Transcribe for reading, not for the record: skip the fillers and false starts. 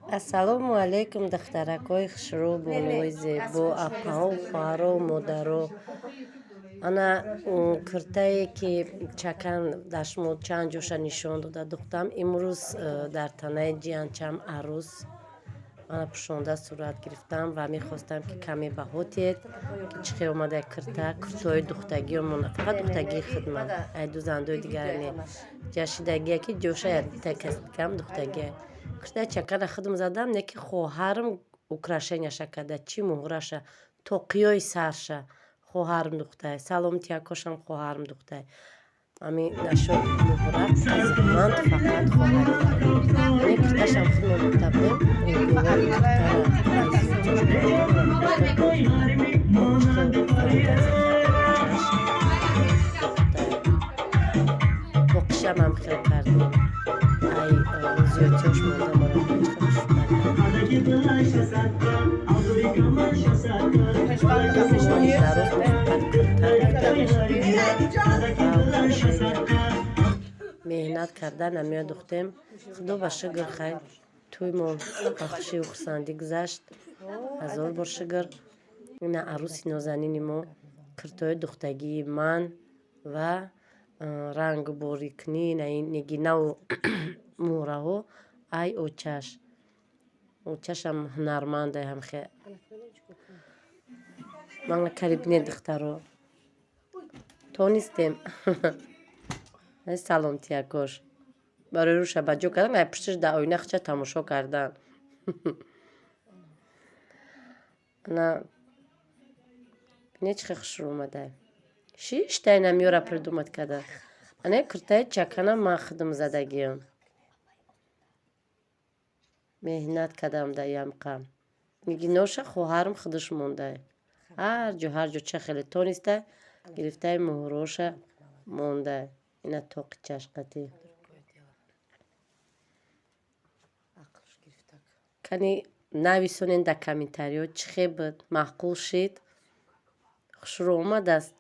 Ассалому алайкум, духтаракҳои хушрӯ, бонуҳои зебо, апаҳо, хоҳаро, модаро. Ана киртае, ки чакан дар шумо чанд ҷоша нишон дода духтам, имрӯз дар танаи ҷиянчам арӯс ана пӯшонда сурат гирифтам ва мехостам, ки каме баҳо диҳед, ки чӣ хел омада кирта, киртаҳои духтагиёмон, фақат духтагии хидмат, ай дузандои дигар не, ҷашидагие, ки ҷоша кам духтагие. Киртаи чакана худам задам, не ки хоҳарам украшенияша карда, чӣ муҳраша, тоқиёи сарша хоҳарам духтай, саломтиякошам хоҳарам духтай. Ами нашо муҳра ман фақат хоҳарам. Не, кирташам худмон духта будем. Тоқишам ҳам хел кардем. Ай зиёдтиёш монда, мора дароз фақат кирта духта меҳнат карда намеодухтем. Худо ба шукр, хайр, тӯймон ба хушию хурсандӣ гузашт. Ҳазор бор шукр. Ина арӯси нозанини мо, киртои духтагии ман ва рангу борикунӣ нигинаву муҳраҳо ай очаш. Очашам ҳунармандай ҳамхе. Мана кари бинед, духтаро. Тонистем. Саломтиякош. Барои рӯша ба ҷо кардам, ай пушташ дар оина хича тамошо кардан. Ана бинед, чӣ хел хушрӯ омадай. Шиштай намёра придумать карда. Ана киртаи чакана ман худам задагиам. Меҳнат кардам дар ямқа. Нигиноша хоҳарам худаш мондай. Ҳар ҷо, ҳар ҷо ча хеле тонистай, гирифтаи муҳроша мондай. Ина тоқи чашқатӣ. Кани нависонен дар комментариҳо, чӣ хел буд, маъқул шид, хушрӯ омадааст.